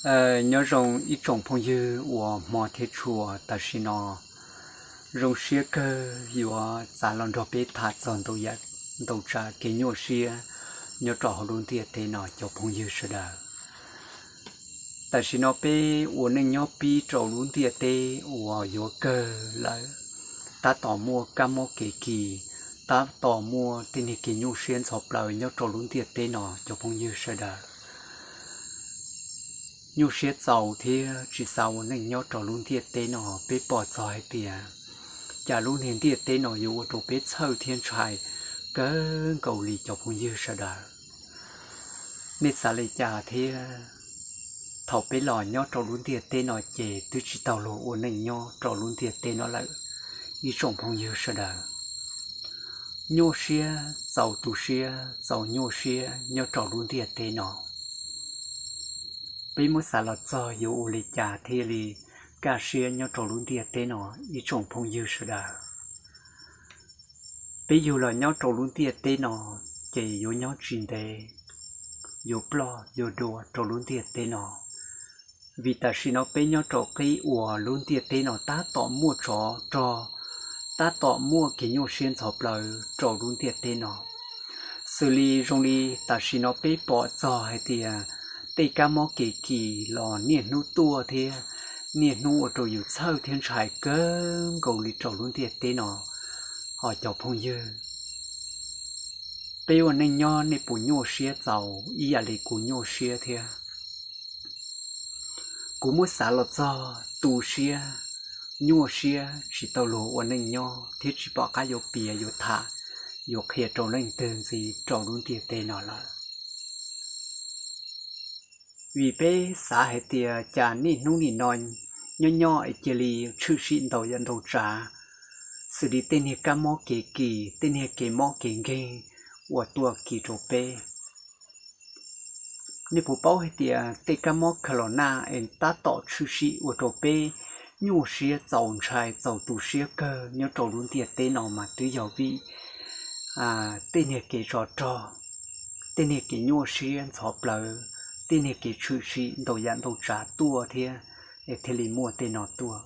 Nyob zoo ib tsoom phooj ywg uas hmov thiab tshua, tam sim no zoo siab kawg yuav txav los nrog peb tham txog ntau yam ntau tsav kev nyuaj siab nyob rau hauv lub ntiaj teb no cov phooj ywg sawv daws. Tam sim no peb ua neej nyob pib rau lub ntiaj teb uas yuav kawg lawm, tab tom muaj kab mob kev kis, tab tom muaj tej niag kev nyuaj siab ntxhov plaws nyob rau lub ntiaj teb no cov phooj ywg sawv daws. Nyuaj siab txaus thiab tsis xav ua neej nyob rau lub ntiaj teb no, peb pom txog hais tias cas lub niag ntiaj teb no yuav ua rau peb txhawj thiab ntshai kawg nkaus li cov phooj ywg sawv daws. Nej xav li cas thiab? Thaum peb los nyob rau lub ntiaj teb no ces twb tsis tau luag ua neej nyob rau lub ntiaj teb no lawm, ib tsoom phooj ywg sawv daws. Nyuaj siab txaus tu siab txaus nyuaj siab nyob rau lub ntiaj teb no. Peb muab xav los txog yuav ua li cas thiaj li kaj siab nyob rau lub ntiaj teb no, ib tsoom phooj ywg sawv daws. Peb yug los nyob rau lub ntiaj teb no ces yuav nyob tsis ntev, yuav ploj yuav dua rau lub ntiaj teb no. Vim tam sim no peb nyob rau qib uas lub ntiaj teb no tab tom muaj tsov rog, tab tom muaj kev nyuaj siab ntxhov plaws rau lub ntiaj teb no. Xws li zoo li tam sim no peb pom txog hais tias tej kab mob kev kis los niaj hnub tuaj thiab niaj hnub ua rau yus txhawj thiab ntshai kawg nkaus li rau lub ntiaj teb no. Os cov phooj ywg, peb ua neej nyob nej puas nyuaj siab txaus ib yam li kuv nyuaj siab thiab? Kuv muab xav los txog tu siab, nyuaj siab tsis tau luag ua neej nyob thiab tsis pom qab yuav piav yuav tham, yuav qhia rau leej twg ntxiv rau lub ntiaj teb no lawm. Vim peb xav hais tias cas niaj hnub nim no nyob nyob es cia li tshwm sim ntau yam ntau tsav, xws li tej niag kab mob kev kis, tej niag kev mob kev nkeeg uas tuaj kis rau peb. Nej puas paub hais tias tej kab mob khaws los naj es tab tom tshwm sim ua rau peb nyuaj siab txaus ntshai txaus tu siab kawg nyob rau lub ntiaj teb no mas twb yog vim tej niag kev tsov rog, tej niag kev nyuaj siab ntxhov plaws, tej niag kev tshwm sim ntau yam ntau tsav tuaj thiab, es thiaj li muaj tej no tuaj.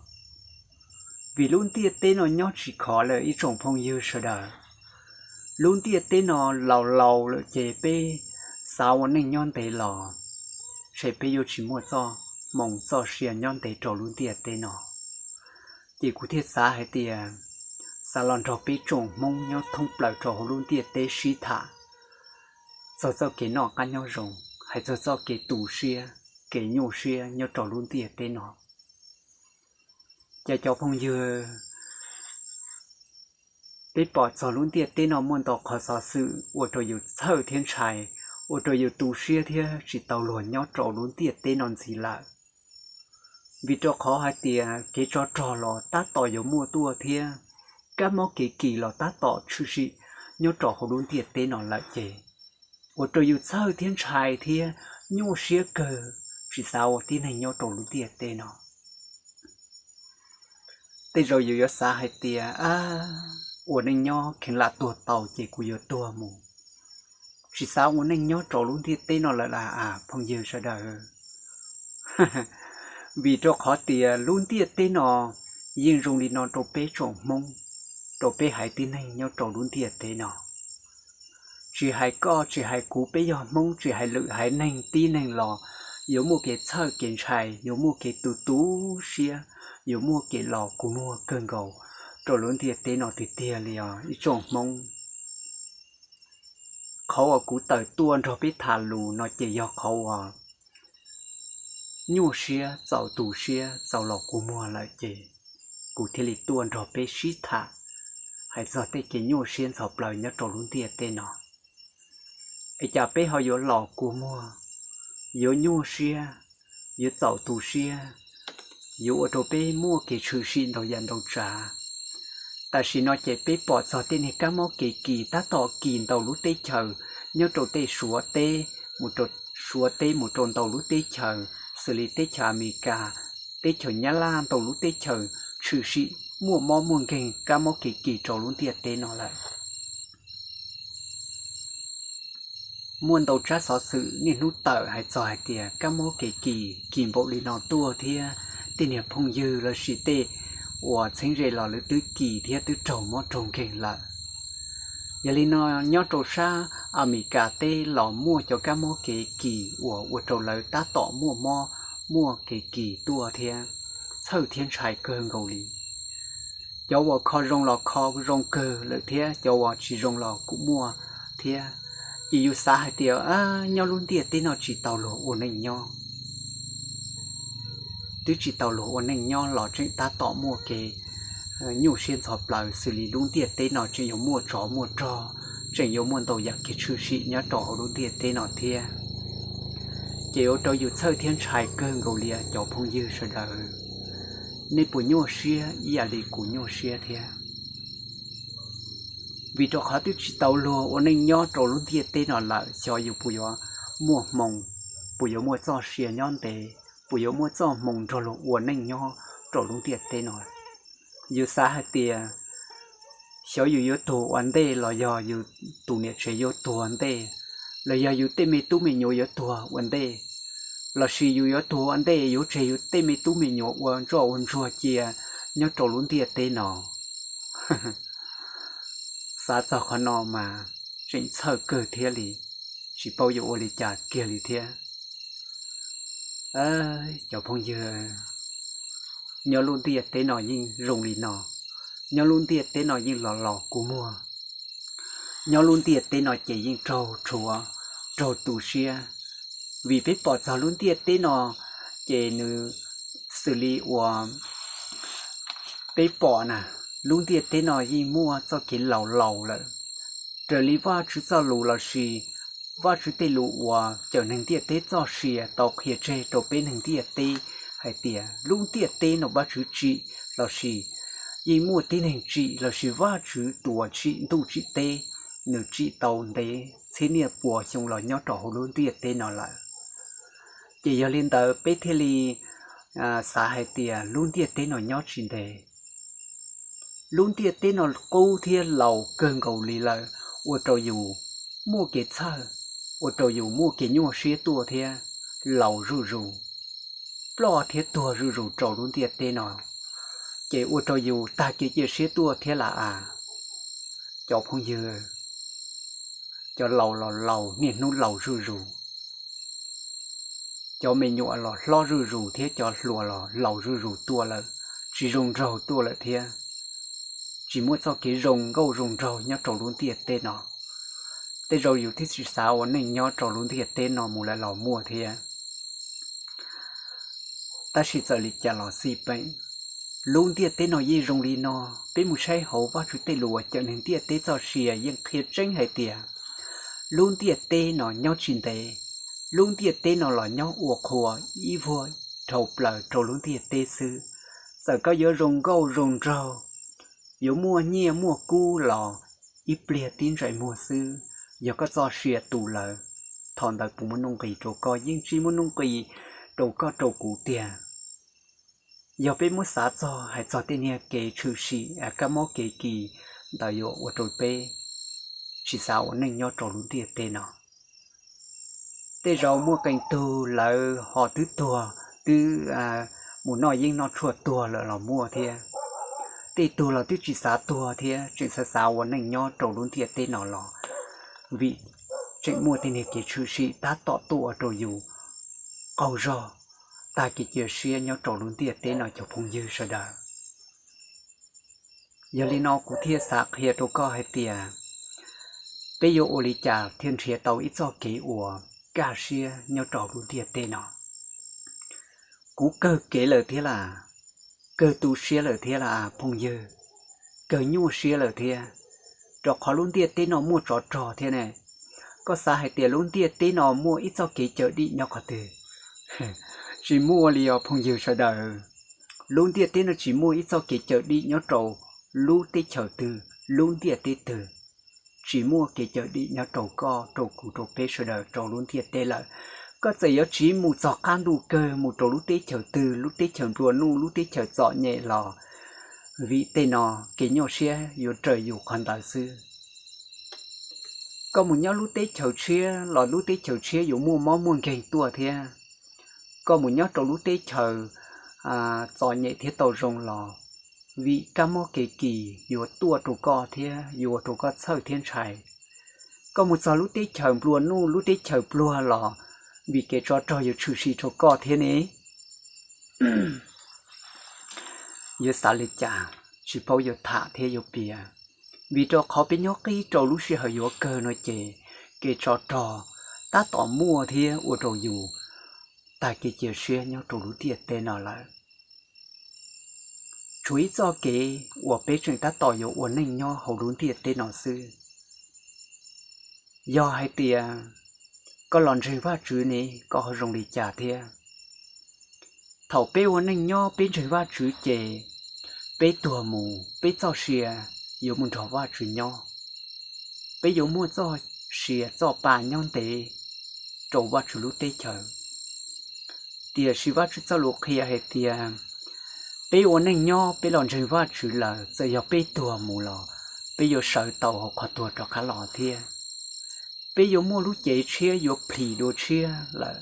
Vim lub ntiaj teb no nyob tsis khov lawm ib tsoom phooj ywg sawv daws. Lub ntiaj teb no laus laus lawm ces peb xav ua neej nyob ntev los tshem peb yuav tsis muaj txoj hmoo txoj sia nyob ntev rau lub ntiaj teb no. Ces kuv thiaj xav hais tias xav los nrog peb tsoom Hmoob nyob thoob plaws rau hauv lub ntiaj teb sib tham txog txoj kev noj qab nyob zoo, hais txog txoj kev tu siab, kev nyuaj siab nyob rau lub ntiaj teb no. Ces cov phooj ywg, peb pom txog lub ntiaj teb no muaj ntau qhov xov xwm ua rau yus txhawj thiab ntshai, ua rau yus tu siab thiab tsis tau luag nyob rau lub ntiaj teb no ntxiv lawm. Vim rau qhov hais tias kev tsov rog los tab tom yuav muaj tuaj thiab kab mob kev kis los tab tom tshwm sim nyob rau hauv lub ntiaj teb no lawm ces ua rau yus txhawj thiab ntshai thiab nyuaj siab kawg, tsis xav ua tib neeg nyob rau lub ntiaj teb no. Tej zaum yus yuav xav hais tias, a, ua neej nyob kheev lam tuag tau ces kuv yuav tuag mus, tsis xav ua neej nyob rau lub ntiaj teb no lawm las as phooj ywg sawv daws. Vim rau qhov tias lub ntiaj teb no yeej zoo li no rau peb tsoom Hmoob, rau peb haiv tib neeg nyob rau lub ntiaj teb no. Tsis hais koj tsis hais kuv, peb yog Hmoob tsis hais lwm haiv neeg tib neeg los yuav muaj kev txhawj kev ntshai, yuav muaj kev tu tu siab, yuav muaj kev los kua muag kawg nkaus rau lub ntiaj teb no tiag tiag li os ib tsoom Hmoob. Qhov uas kuv tawm tuaj nrog peb tham lus no ces yog qhov uas nyuaj siab txaus tu siab txaus los kua muag lawm ces kuv thiaj li tuaj nrog peb sib tham hais txog tej kev nyuaj siab ntxhov plaws nyob rau lub ntiaj teb no. Es cas peb ho yuav los kua muag, yuav nyuaj siab, yuav txaus tu siab, yuav ua rau peb muaj kev tshwm sim ntau yam ntau tsav. Tam sim no ces peb pom txog tej niag kab mob kev kis tab tom kis ntau lub teb chaws, nyob rau tej Suav teb, mus rau Suav teb mus rau ntau lub teb chaws, xws li teb chaws Amelikas, teb chaws Nyab Laj, ntau lub teb chaws tshwm sim muaj mob muaj nkeeg kab mob kev kis rau lub ntiaj teb no lawm. Muaj ntau tsab xov xwm niaj hnub tawm hais txog hais tias kab mob kev kis kis npaum li no tuaj thiab tej niag phooj ywg lossis tej uas txheeb ze los lawv twb kis thiab twb raug mob raug nkeeg lawm. Yog li no, nyob rau sab Amelikas teb los muaj cov kab mob kev kis uas ua rau lawv tab tom muaj mob muaj kev kis tuaj thiab, txhawj thiab ntshai kawg nkaus li. Cov uas kho zoo los kho zoo kawg lawm thiab cov uas tsis zoo los kuj muaj thiab. Ces yus xav hais tias nyob lub ntiaj teb no tsis tau luag ua neej nyob, twb tsis tau luag ua neej nyob los tseem tab tom muaj kev nyuaj siab ntxhov plaws xws li lub ntiaj teb no tseem yuav muaj tsov muaj rog, tseem yuav muaj ntau yam kev tshwm sim nyob rau hauv lub ntiaj teb no thiab. Ces ua rau yus txhawj thiab ntshai kawg nkaus li cov phooj ywg sawv daws. Nej puas nyuaj siab ib yam li kuv nyuaj siab thiab? Vim rau qhov twb tsis tau luag ua neej nyob rau lub ntiaj teb no lawm, xyov yus puas yuav muaj hmoo, puas yuav muaj txoj sia nyob ntev, puas yuav muaj txoj hmoo nrog luag ua neej nyob rau lub ntiaj teb no. Yus xav hais tias xyov yus yuav tuag ua ntej los yog yus tus niam tsev yuav tuag ua ntej, los yog yus tej me tub me nyuam yuav tuag ua ntej, lossis yus yuav tuag ua ntej yuav tseg yus tej me tub me nyuam ua ntsoj ua ntsuag cia nyob rau lub ntiaj teb no. Xav txog qhov no mas tseem txhawj kawg thiab li, tsis paub yuav ua li cas kiag li thiab. Cov phooj ywg, nyob lub ntiaj teb no yeej zoo li no, nyob lub ntiaj teb no yeej los los kua muag, nyob lub ntiaj teb no ces yeej raug rhuav, raug tu siab. Vim peb pom txog lub ntiaj teb no ces nws xws li uas peb pom na, lub ntiaj teb no yeej muaj txoj kev laus laus lawm. Raws li Vajtswv txoj lus lossis Vajtswv tej lus uas cawm neeg ntiaj teb txoj sia tau qhia tseg rau peb neeg ntiaj teb hais tias lub ntiaj teb no Vajtswv tsim lossis yeej muaj tib neeg tsim lossis Vajtswv tus uas tsim ntuj tsim teb, nws tsim tau ntev txhiab niaj pua xyoo los nyob rau hauv lub ntiaj teb no lawm. Ces yog li ntawd peb thiaj li xav hais tias lub ntiaj teb no nyob tsis ntev. Lub ntiaj teb no qub thiab laus kawg nkaus li lawm, ua rau yus muaj kev txhawj, ua rau yus muaj kev nyuaj siab tuaj thiab laus zuj zus, ploj thiab tuag zuj zus rau lub ntiaj teb no, ces ua rau yus tag kev cia siab tuaj thiab las as. Cov phooj ywg, cov laus los laus niaj hnub laus zuj zus, cov me nyuam los hlob zuj zus thiab cov hluas los laus zuj zus tuaj lawm, tsis zoo nraug tuaj lawm thiab, tsis muaj txoj kev zoo nkauj zoo nraug nyob rau lub ntiaj teb no. Tej zaum yus thiaj tsis xav ua neej nyob rau lub ntiaj teb no mus lawm los muaj thiab. Tab sis txawm li cas los xij peem, lub ntiaj teb no yeej zoo li no. Peb mus saib hauv Vajtswv tej lus uas cawm neeg ntiaj teb txoj sia yeej qhia tseeb hais tias lub ntiaj teb no nyob tsis ntev. Lub ntiaj teb no los nyob ua qhua ib vuag dhau plaws rau lub ntiaj teb xwb. Txawm koj yuav zoo nkauj zoo nraug, yuav muaj nyiaj muaj kub los ib pliag tib ntsais muag xwb, yog koj txoj sia tu lawm, thaum ntawd puas muaj nuj nqis rau koj? Yeej tsis muaj nuj nqis rau koj rau kuv tiag. Yog peb muab xav txog hais txog tej niag kev tshwm sim kab mob kev kis ntawd yuav ua rau peb tsis xav ua neej nyob rau lub ntiaj teb no. Tej zaum muaj qee tug lawv ho twb tuag, twb mus noj yeeb noj tshuaj tuag lawm los muaj thiab. Tej tug los twb tsis xav tuag thiab tseem xav xav ua neej nyob rau lub ntiaj teb no los vim tseem muaj tej niag kev tshwm sim tab tom tuaj ua rau yus qaug zog, tag kev cia siab nyob rau lub ntiaj teb no cov phooj ywg sawv daws. Yog li no kuv thiaj xav qhia rau koj hais tias peb yuav ua li cas thiaj nrhiav tau ib txoj kev uas kaj siab nyob rau lub ntiaj teb no. Kuv kawg kev lawm thiab las, kawg tu siab lawm thiab las phooj ywg, kawg nyuaj siab lawm thiab, rau qhov lub ntiaj teb no muaj tsov rog thiab ne. Koj xav hais tias lub ntiaj teb no muaj ib txoj kev cawm dim nyob qhov twg? Tsis muaj li os phooj ywg sawv daws. Lub ntiaj teb no tsis muaj ib txoj kev cawm dim nyob rau lub teb chaws twg, lub ntiaj teb twg. Tsis muaj kev cawm dim nyob rau koj, rau kuv, rau peb sawv daws rau lub ntiaj teb lawm. Koj txawm yuav tsiv mus txog qab ntuj kawg mus rau lub teb chaws twg, lub teb chaws nplua nuj, lub teb chaws txom nyem los vim tej no kev nyuaj siab yuav raws yus qhov ntawd xwb. Koj mus nyob lub teb chaws tshiab los lub teb chaws tshiab yuav muaj mob muaj nkeeg tuaj thiab. Koj mus nyob rau lub teb chaws txom nyem thiab tau zoo los vim kab mob kev kis yuav tuaj rau koj thiab yuav ua rau koj txhawj thiab ntshai. Koj mus txog lub teb chaws nplua nuj lub teb chaws pluag los vim kev tsov rog yuav tshwm sim rau koj thiab ne. Yuav xav li cas, tsis paub yuav tham thiab yuav piav, vim rau qhov peb nyob qib rau lub sij hawm yuav kawg no ces kev tsov rog tab tom muaj thiab ua rau yus tag kev cia siab nyob rau lub ntiaj teb no lawm. Tshuav ib txoj kev uas peb tseem tab tom yuav ua neej nyob hauv lub ntiaj teb no xwb. Yog hais tias koj los ntseeg Vajtswv ne, koj ho zoo li cas thiab? Thaum peb ua neej nyob peb ntseeg Vajtswv ces peb tuag mus peb txoj sia yuav mus nrog Vajtswv nyob. Peb yuav muaj txoj sia txoj pa nyob ntev rau Vajtswv lub teb chaws. Tiam sis Vajtswv txoj lus qhia hais tias peb ua neej nyob peb los ntseeg Vajtswv lawm txawm yog peb tuag mus los peb yuav sawv tau hauv qhov tuag rov qab los thiab. Peb yuav muaj lub cev tshiab yuav plhis dua tshiab lawm.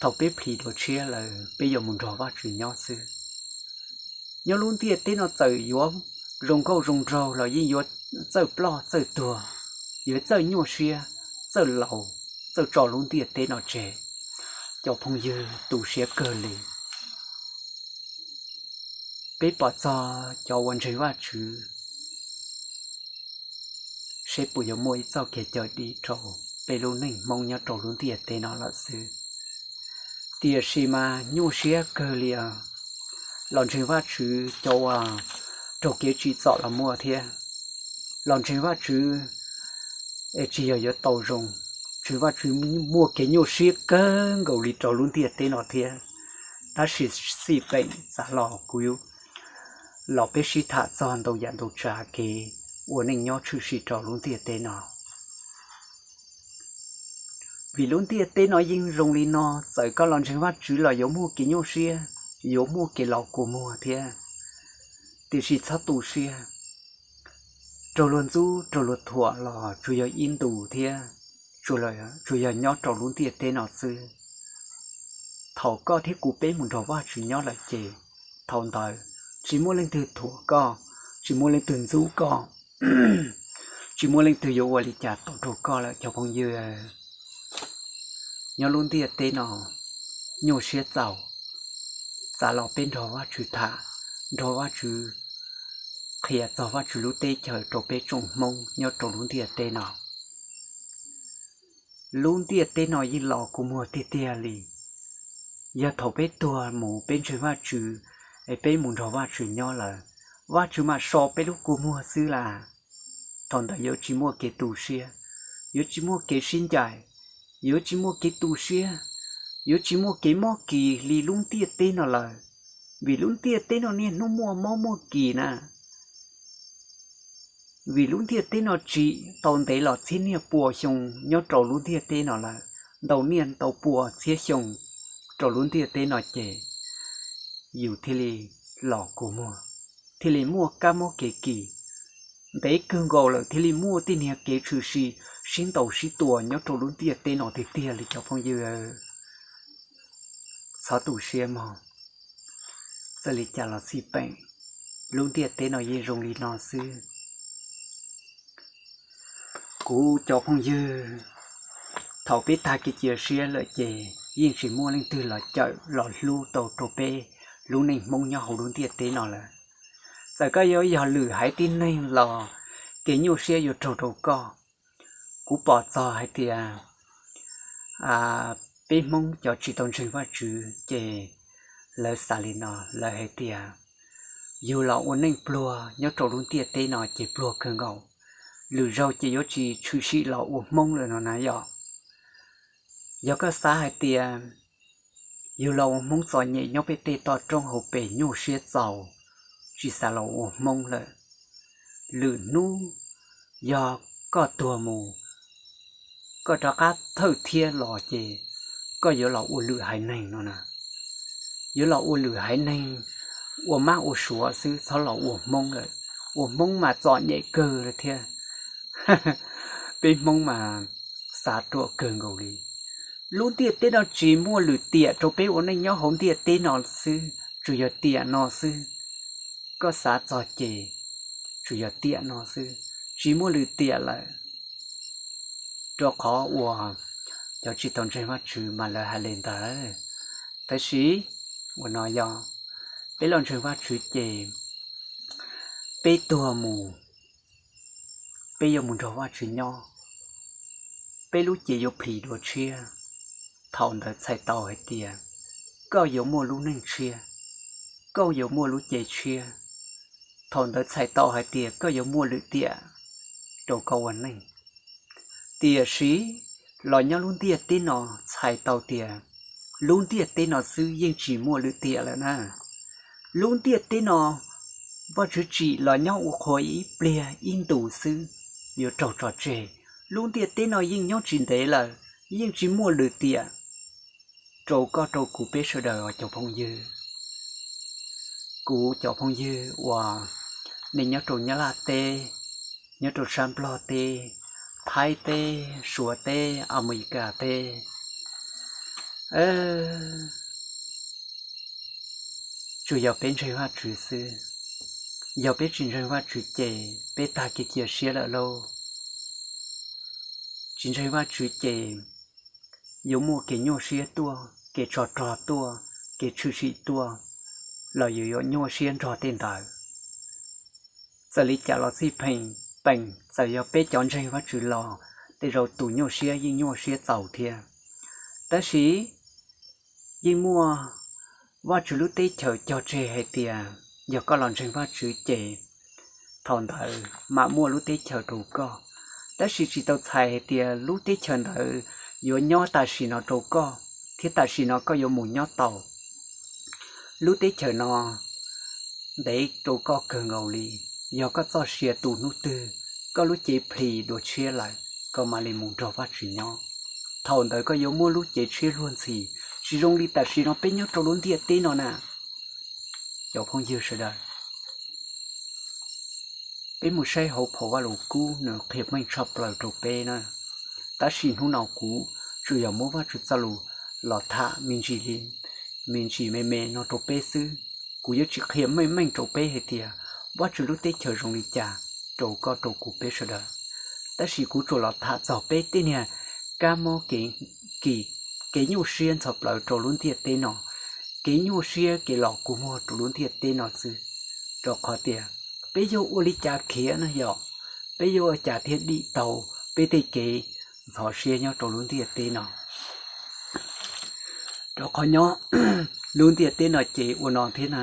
Thaum peb plhis dua tshiab lawm peb yuav mus nrog Vajtswv nyob xwb. Nyob lub ntiaj teb no txawm yuav zoo nkauj zoo nraug los yeej yuav txawj ploj txawj tuag, yuav txawj nyuaj siab, txawj laus, txawj tso lub ntiaj teb no tseg. Cov phooj ywg, tu siab kawg li. Peb pom txog cov uas ntseeg Vajtswv seb puas yuav muaj ib txoj kev cawm dim rau peb lub neej Hmoob nyob rau lub ntiaj teb no lawm xwb. Tiam sis mas nyuaj siab kawg li os. Los ntseeg Vajtswv cov uas raug kev tsim txom los muaj thiab. Los ntseeg Vajtswv es tsis yog yuav tau zoo, ntseeg Vajtswv muaj kev nyuaj siab kawg nkaus li rau lub ntiaj teb no thiab. Tab sis xij peem txav los kuv los peb sib tham txog ntau yam ntau tsav kev ua neej nyob tshwm sim rau lub ntiaj teb no. Vim lub ntiaj teb no yeej zoo li no, txawm koj los ntseeg Vajtswv los yuav muaj kev nyuaj siab, yuav muaj kev los kua muag thiab. Tiam sis txhob tu siab, raug luag ntxub raug luag thuam los tsuas yog ib ntus thiab, tsuas yog nyob rau lub ntiaj teb no xwb. Thaum koj thiab kuv peb mus nrog Vajtswv nyob lawm ces thaum ntawd tsis muaj leej twg thuam koj, tsis muaj leej twg ntxub koj, tsis muaj leej twg yuav ua li cas tau rau koj lawm cov phooj ywg. Nyob lub ntiaj teb no nyuaj siab txaus, txav los peb nrog Vajtswv tham, nrog Vajtswv qhia txog Vajtswv lub teb chaws rau peb tsoom Hmoob nyob rau lub ntiaj teb no. Lub ntiaj teb no yeej los kua muag tiag tiag li. Yog thaum peb tuag mus peb ntseeg Vajtswv es peb mus nrog Vajtswv nyob lawm, Vajtswv mam so peb lub kua muag xwb las. Thaum ntawd yuav tsis muaj kev tu siab, yuav tsis muaj kev sib ncaim, yuav tsis muaj kev tu siab, yuav tsis muaj kev mob kis li lub ntiaj teb no lawm. Vim lub ntiaj teb no niaj hnub muaj mob muaj kis na. Vim lub ntiaj teb no tsim tau ntev los txhiab niaj pua xyoo nyob rau lub ntiaj teb no lawm, ntau niaj ntau pua txhiab xyoo rau lub ntiaj teb no ces yus thiaj li los kua muag, thiaj li muaj kab mob kev kis. Ntev kawg nkaus lawm thiaj li muaj tej niag kev tshwm sim sib ntaus sib tua nyob rau lub ntiaj teb no tiag tiag li cov phooj ywg. Txhob tu siab mog, txawm li cas los xij peem, lub ntiaj teb no yeej zoo li no xwb. Kuv cov phooj ywg, thaum peb tag kev cia siab lawm ces yeej tsis muaj leej twg los cawm los hlub tau rau peb lub neej Hmoob nyob hauv lub ntiaj teb no lawm. Txawm koj yuav yog lwm haiv tib neeg los kev nyuaj siab yuav raug rau koj. Kuv pom txog hais tias peb Hmoob cov tsis tau ntseeg Vajtswv ces lawv xav li no, lawv hais tias yug los ua neej pluag nyob rau lub ntiaj teb no ces pluag kawg nkaus, lwm zaug ces yuav tsis tshwm sim los ua Hmoob lawm no na yom. Yog koj xav hais tias yug los ua Hmoob txom nyem nyob pem tej toj roob hauv pes nyuaj siab txaus, tsis xav los ua Hmoob lawm, lwm hnub yog koj tuag mus, koj rov qab thawj thiab los ces koj yuav los ua lwm haiv neeg no na. Yuav los ua lwm haiv neeg, ua mab ua suav xwb, txhob los ua Hmoob lawm. Ua Hmoob mas txom nyem kawg li thiab. Peb Hmoob mas xav ruam kawg nkaus li. Lub ntiaj teb no tsis muaj lwm tiam rau peb ua neej nyob hauv ntiaj teb no xwb, tsuas yog tiam no xwb. Koj xav txog ces tsuas yog tiam no xwb, tsis muaj lwm tiam lawm. Rau qhov uas cov tsis tau ntseeg Vajtswv mas lawv hais li ntawd. Tab sis uas no yog peb los ntseeg Vajtswv ces peb tuag mus, peb yuav mus nrog Vajtswv nyob, peb lub cev yuav plhis dua tshiab. Thaum ntawd txhais tau hais tias koj yuav muaj lub neej tshiab, koj yuav muaj lub cev tshiab. Thaum ntawd txhais tau hais tias koj yuav muaj lwm tiam rau koj ua neej. Tiam sis los nyob lub ntiaj teb no txhais tau tias lub ntiaj teb no xwb yeej tsis muaj lwm tiam lawm na. Lub ntiaj teb no Vajtswv tsim los nyob ua qhua ib pliag ib ntus xwb, yuav raug tso tseg. Lub ntiaj teb no yeej nyob tsis ntev lawm, yeej tsis muaj lwm tiam rau koj rau kuv peb sawv daws os cov phooj ywg. Kuv cov phooj ywg uas nej nyob rau Nyab Laj teb, nyob rau sab Nplog teb, Thaib teb, Suav teb, Amelikas teb, tsuas yog peb ntseeg Vajtswv xwb. Yog peb tsis ntseeg Vajtswv ces peb tag kev cia siab lawm lauj. Tsis ntseeg Vajtswv ces yuav muaj kev nyuaj siab tuaj, kev tsov rog tuaj, kev tshwm sim tuaj, los yus yuav nyuaj siab nrog tej ntawd. Txawm li cas los xij pheej peem, txawm yog peb cov ntseeg Vajtswv los tej zaum tus nyuaj siab yeej nyuaj siab txaus thiab. Tab sis yeej muaj Vajtswv lub teb chaws cog tseg hais tias yog koj los ntseeg Vajtswv ces thaum ntawd mam muaj lub teb chaws rau koj. Tab sis tsis tau txhais hais tias lub teb chaws ntawd yuav nyob tam sim no rau koj thiab tam sim no koj yuav mus nyob tau. Lub teb chaws no ntev rau koj kawg nkaus li. Yog koj txoj sia tu hnub twg, koj lub cev plhis dua tshiab lawm, koj mam li mus nrog Vajtswv nyob. Thaum ntawd koj yuav muaj lub cev tshiab luag ntxhi, tsis zoo li tam sim no peb nyob rau lub ntiaj teb no na. Cov phooj ywg sawv daws, peb mus saib hauv phau Vajluskub nws qhia meej tshaj plaws rau peb na. Tab sis hnub no kuv tsuas yog muab Vajtswv txoj lus los tham me ntsis li, me ntsis me me no rau peb xwb. Kuv yuav tsis qhia meej meej rau peb hais tias Vajtswv lub teb chaws zoo li cas rau koj rau kuv peb sawv daws. Tab sis kuv tsuas los tham txog peb tej niag kab mob, kev nyuaj siab ntxhov plawv rau lub ntiaj teb no, kev nyuaj siab kev los kua muag rau lub ntiaj teb no xwb. Rau qhov tias peb yuav ua li cas khiav na yog, peb yuav ua cas thiaj dim tau peb tej kev ntxhov siab nyob rau lub ntiaj teb no. Rau qhov nyob lub ntiaj teb no ces ua no thiab na,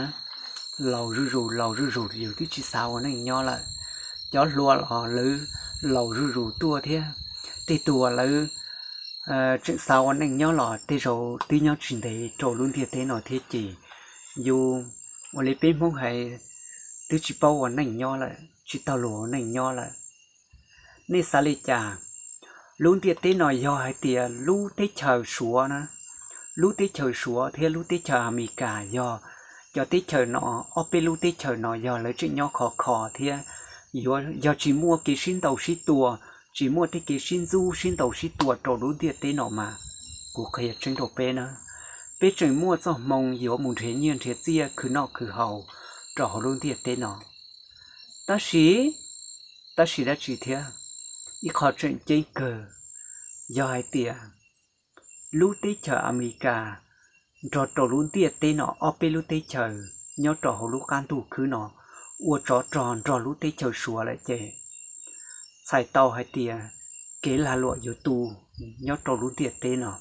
laus zuj zus laus zuj zus yus twb tsis xav ua neej nyob lawm. Cov hluas los lawv laus zuj zus tuaj thiab, tej tus uas lawv tseem xav ua neej nyob los tej zaum twb nyob tsis ntev rau lub ntiaj teb no thiab ces yus ua li peb Hmoob hais, twb tsis paub ua neej nyob lawm, tsis taug luag ua neej nyob lawm. Nej xav li cas? Lub ntiaj teb no yog hais tias lub teb chaws Suav na, lub teb chaws Suav thiab lub teb chaws Amelikas yog cov teb chaws no, ob peb lub teb chaws no yog lawv tseem nyob khov kho thiab. Yog tsis muaj kev sib ntaus sib tua, tsis muaj tej kev sib ntxub sib ntaus sib tua rau lub ntiaj teb no mas, kuv qhia tseeb rau peb na, peb tseem muaj txoj hmoo yuav mus nrhiav nyiaj nrhiav txiaj khwv noj khwv haus rau hauv lub ntiaj teb no. Tab sis, tab sis dab tsi thiab? Ib qho tseem ceeb kawg yog hais tias lub teb chaws Amelikas nrog rau lub ntiaj teb no ob peb lub teb chaws nyob rau hauv lub qab ntuj khwb no ua tsov rog nrog lub teb chaws Suav lawm ces txhais tau hais tias kev lag luam yuav tu nyob rau lub ntiaj teb no.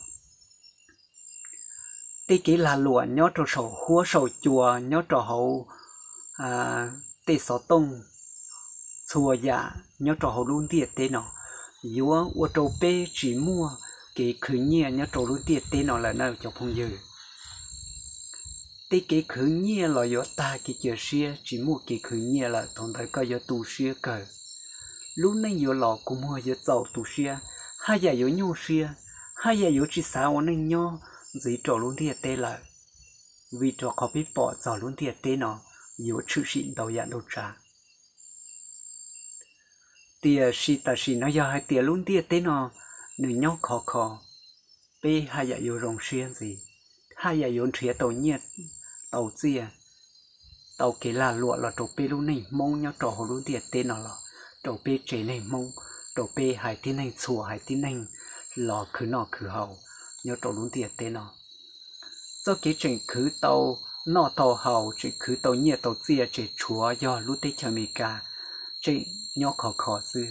Tej kev lag luam nyob rau saum huab saum cua nyob rau hauv tej xov tooj, txhua yam nyob rau hauv lub ntiaj teb no yuav ua rau peb tsis muaj kev khwv nyiaj nyob rau lub ntiaj teb no lawm na cov phooj ywg. Tej kev khwv nyiaj los yuav tag kev cia siab, tsis muaj kev khwv nyiaj lawm, thaum ntawd koj yuav tu siab kawg. Lub neej yuav los kua muag, yuav txaus tu siab, haj yam yuav nyuaj siab, haj yam yuav tsis xav ua neej nyob ntxiv rau lub ntiaj teb lawm, vim rau qhov peb pom txog lub ntiaj teb no yuav tshwm sim ntau yam ntau tsav. Tiam sis tam sim no yog hais tias lub ntiaj teb no nws nyob khov kho, peb haj yam yuav zoo siab ntxiv, haj yam yuav nrhiav tau nyiaj tau txiaj, tau kev lag luam los rau peb lub neej Hmoob nyob rau hauv lub ntiaj teb no los rau peb tsev neeg Hmoob, rau peb haiv tib neeg txhua haiv tib neeg los khwv noj khwv haus nyob rau lub ntiaj teb no. Txoj kev tseem khwv tau noj tau haus, tseem khwv tau nyiaj tau txiaj ces tshuav yog lub teb chaws Amelikas tseem nyob khov kho xwb.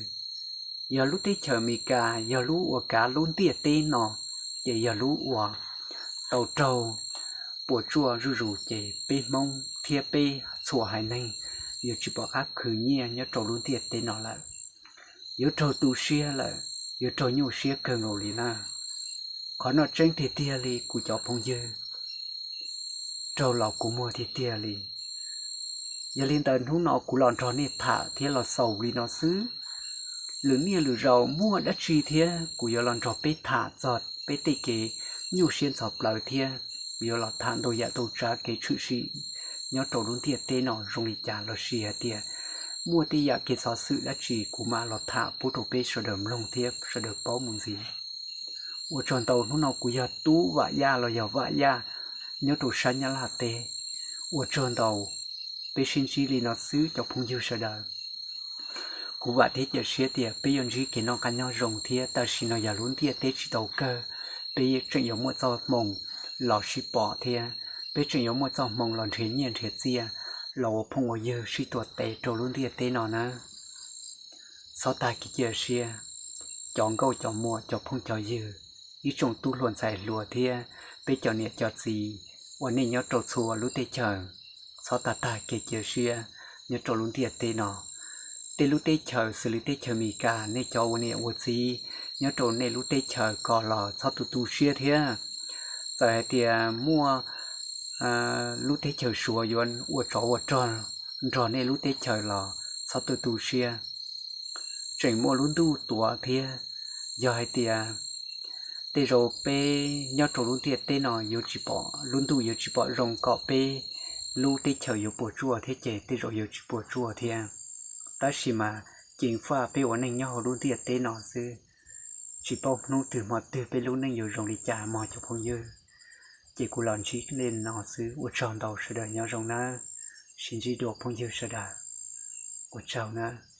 Yog lub teb chaws Amelikas yog lub uas kav lub ntiaj teb no, ces yog lub uas tau raug puas tsuaj zuj zus ces peb Hmoob thiab peb txhua haiv neeg yuav tsis pom qab khwv nyiaj nyob rau lub ntiaj teb no lawm. Yuav raug tu siab lawm, yuav raug nyuaj siab kawg nkaus li na. Qhov no tseeb tiag tiag li kuv cov phooj ywg, raug los kua muag tiag tiag li. Yog li ntawd hnub no kuv los nrog nej tham thiab los xaus li no xwb. Lwm niaj lwm zaus muaj dab tsi thiab kuv yuav los nrog peb tham txog peb tej kev nyuaj siab ntxhov plawv thiab kuv yuav los tham ntau yam ntau tsav kev tshwm sim nyob rau lub ntiaj teb no zoo li cas los sis hais tias muaj tej yam kev xov xwm dab tsi kuv mam los tham pub rau peb sawv daws mloog thiab sawv daws paub mus ntxiv. Ua tsaug ntau, hnub no kuv yog Tub Vam Yaj los yog Vam Yaj nyob rau sab Nyab Laj teb. Ua tsaug ntau, peb sib ntsib li no xwb cov phooj ywg sawv daws. Kuv vam thiab cia siab tias peb yuav ntsib kev noj qab nyob zoo thiab tam sim no yog lub ntiaj teb tsis tau kawg, peb tseem yuav muaj txoj hmoo los sib pom thiab peb tseem yuav muaj txoj hmoo los nrhiav nyiaj nrhiav txiaj los ua phooj ua ywg sib tuav tes rau lub ntiaj teb no na. Txhob tag kev cia siab, cov nkauj cov muam cov phooj cov ywg, ib tsoom tub hluas ntxhais hluas thiab peb cov niam cov txiv uas nej nyob rau txhua lub teb chaws, txhob tag tag kev cia siab nyob rau lub ntiaj teb no. Tej lub teb chaws xws li teb chaws Amelikas, nej cov ua niam ua txiv nyob rau nej lub teb chaws ko los txhob tu tu siab thiab. Txawm hais tias muaj lub teb chaws Suav yuav ua tsov ua rog nrog nej lub teb chaws los txhob tu tu siab. Tseem muaj lub ntuj tuav thiab. Yog hais tias tej zaum peb nyob rau lub ntiaj teb no yuav tsis pom, lub ntuj yuav tsis pom zoo kom peb lub teb chaws yuav puas tsuaj thiab ces tej zaum yuav tsis puas tsuaj thiab. Tab sis mas ceev faj peb ua neej nyob hauv lub ntiaj teb no xwb, tsis paub hnub twg hmo twg peb lub neej yuav zoo li cas mog cov phooj ywg. Ces kuv los ntsib nej no xwb, ua tsaug ntau, sawv daws nyob zoo nawb. Sib ntsib dua phooj ywg sawv daws, ua tsaug nawb.